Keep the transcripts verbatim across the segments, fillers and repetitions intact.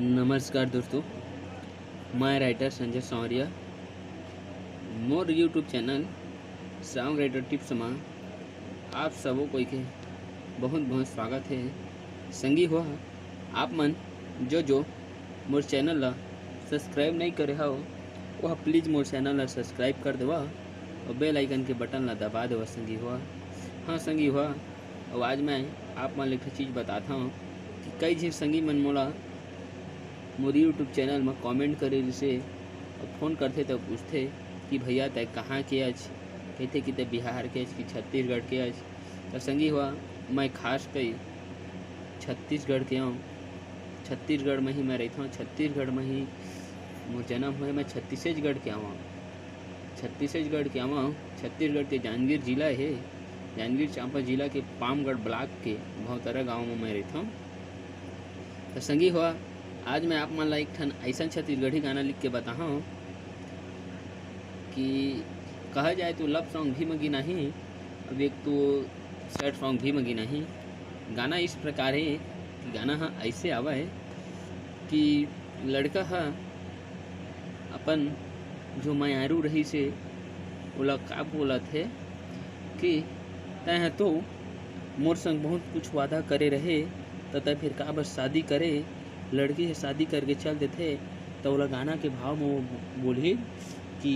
नमस्कार दोस्तों, मैं राइटर संजय सांवरिया। मोर YouTube चैनल सांव राइटर टिप्स मा आप सबो कोई के बहुत बहुत स्वागत है। संगी हो, आप मन जो जो मोर चैनल ला सब्सक्राइब नहीं करे हव, वह प्लीज मोर चैनल ला सब्सक्राइब कर देवा और बेल आइकन के बटन ला दबा देवा संगी हो। हाँ संगी हो, और आज मैं आप मन ला एक ठो चीज़ बताता हूँ कि कई झिन संगी मन मोला मोर YouTube चैनल म कमेंट करे रिसे और फ़ोन करथे त पूछथे कि भैया तै कहाँ के अच, कहथे कि तै बिहार के अच कि छत्तीसगढ़ के अच। त संगी हो, मैं खास कई छत्तीसगढ़ के हूँ, छत्तीसगढ़ में ही मैं रहता हूँ, छत्तीसगढ़ में ही मोर जन्म हुए, मैं छत्तीसगढ़ के आवा, छत्तीसगढ़ के आवा, छत्तीसगढ़ के जांजगीर जिला है, जांजगीर चांपा जिला के पामगढ़ ब्लॉक के भौतरा गांव में मैं रहता हूँ। तो संगी हो, आज मैं आप मन ला एक ठन ऐसा छत्तीसगढ़ी गाना लिख के बताहा हूँ कि कहा जाए तो लव सॉन्ग भी मगी नहीं, अब एक तो सैड सॉन्ग भी मगी नहीं। गाना इस प्रकार है कि गाना हा ऐसे आवा है कि लड़का हा अपन जो मयारू रहिसे ओला का बोलत हे कि तैं ह तो मोर संग बहुत कुछ वादा करे रहे, त तैं फिर काबर शादी करे? लड़की ह शादी करके चल देथे, त ओला गाना के भाव म वो बोलही कि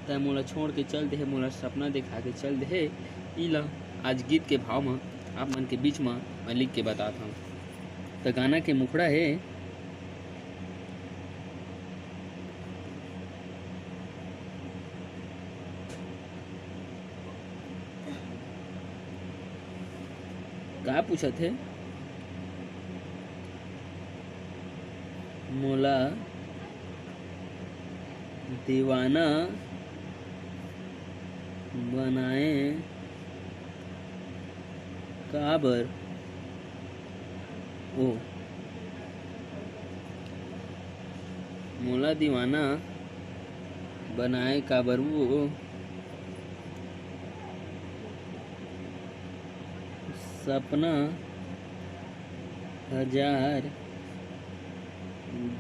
तैं मोला छोड़ के चल देहे, मोला सपना देखा के चल देहे। इला आज गीत के भाव म आप मन के बीच म मैं लिख के बतात हूँ। त गाना के मुखड़ा हे, का पूछत हे? मोला दीवाना बनाए काबर ओ, मोला दीवाना बनाए काबर ओ, सपना हजार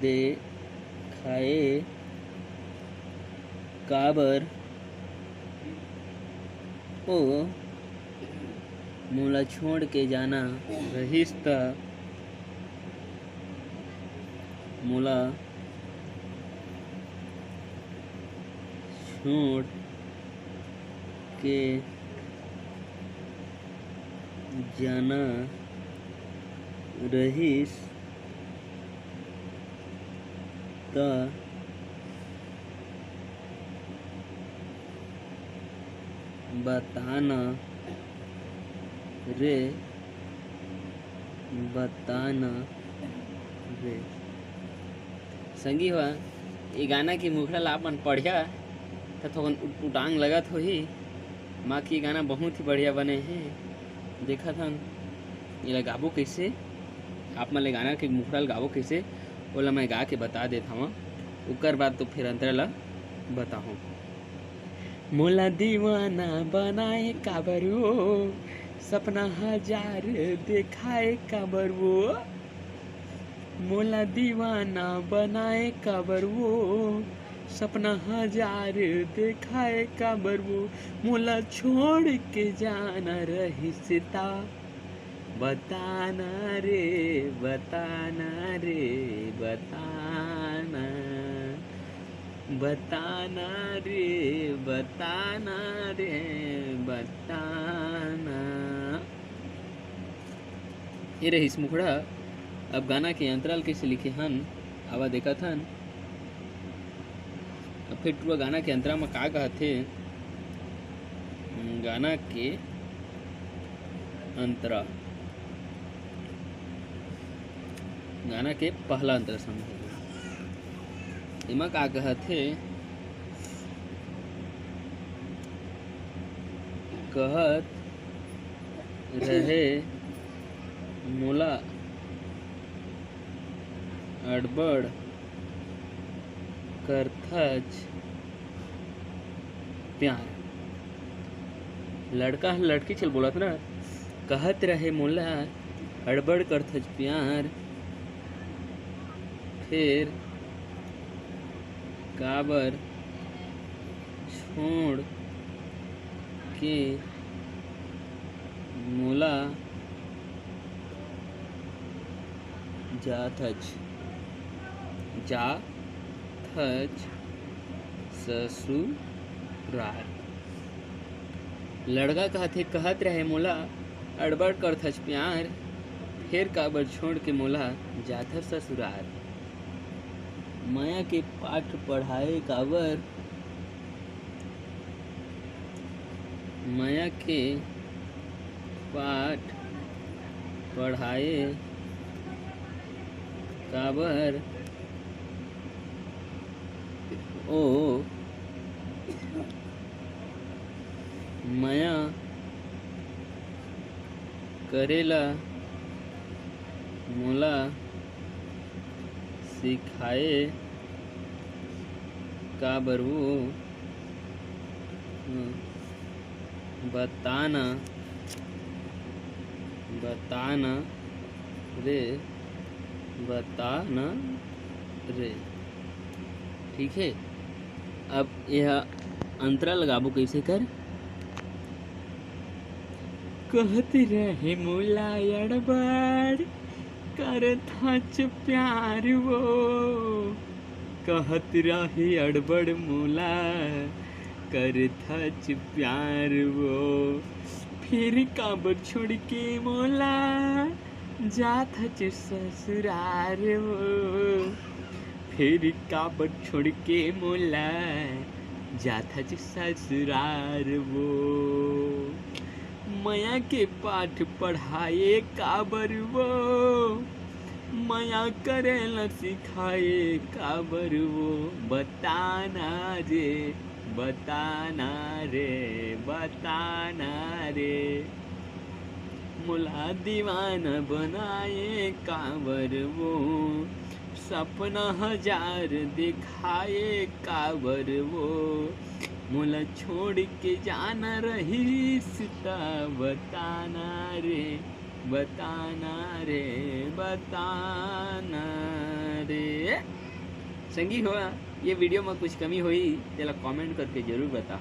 देखाए काबर ओ, मोला छोड़ के जाना रहिस त मोला छोड़ के जाना रहिस त बताना रे, बताना रे। संगी हो, ये गाना के मुखड़ा ला अपन पढ़िया त थोकन उट-, उटांग लगत होही, माँ की गाना बहुत ही बढ़िया बने हे। देखत हन एला गाबो कैसे, आप मन ले गाना के मुखड़ा ल गाबो कैसे, ओला मैं गा के बता देत हवं, ओकर बाद तो फिर अंतरा ला बताहूँ। मोला दीवाना बनाए काबर ओ, सपना हजार देखाए काबर ओ, मोला दीवाना बनाए काबर ओ, सपना हजार देखाए काबर ओ, मोला छोड़ के जाना रहिस ता बताना रे, बताना रे, बताना, बताना रे, बताना रे, बताना। ये रहिस मुखड़ा। अब गाना के अंतरा ल कइसे लिखे हन, आवा देखत हन। अब फिर टुरा गाना के अंतरा म का कहत हे? गाना के अंतरा, गाना के पहला अंतरा समझे। एमा का कहत हे? कहत रहे मोला अड़बड़ करथच प्यार। लड़का ह लड़की चल बोलत ना, कहत रहे मोला अड़बड़ करथच प्यार। फेर काबर छोड़ के मोला जाथच, जाथच ससुरार। लड़का कहथे, कहत रहे मोला अड़बड़ करथच प्यार, फेर काबर छोड़ के मोला जाथच ससुरार। मया के पाठ पढ़ाए काबर, मया के पाठ पढ़ाए काबर, ओ मया करेला मोला सिखाए काबर वो, हम्म, बताना, बताना रे, बताना रे। ठीक है, अब यह अंतरा लगाबो कैसे कर। कहत रहे मोला अड़बड़ करथच प्यार वो, कहत रहे अड़बड़ मोला करथच प्यार वो, फिर काबर छोड़ के मोला जाथच ससुरार वो, फिर काबर छोड़ के मोला जाथच ससुरार वो। मया के पाठ पढ़ाए काबर वो, मया करे ल सिखाए काबर वो, बताना रे, बताना रे, बताना रे। मोला दीवाना बनाए काबर वो, सपना हजार दिखाए काबर वो, मोला छोड़ के जाना रहिस त बताना रे, बताना रे, बताना रे। संगी हो, ये वीडियो में कुछ कमी होई, तेला कमेंट करके जरूर बता।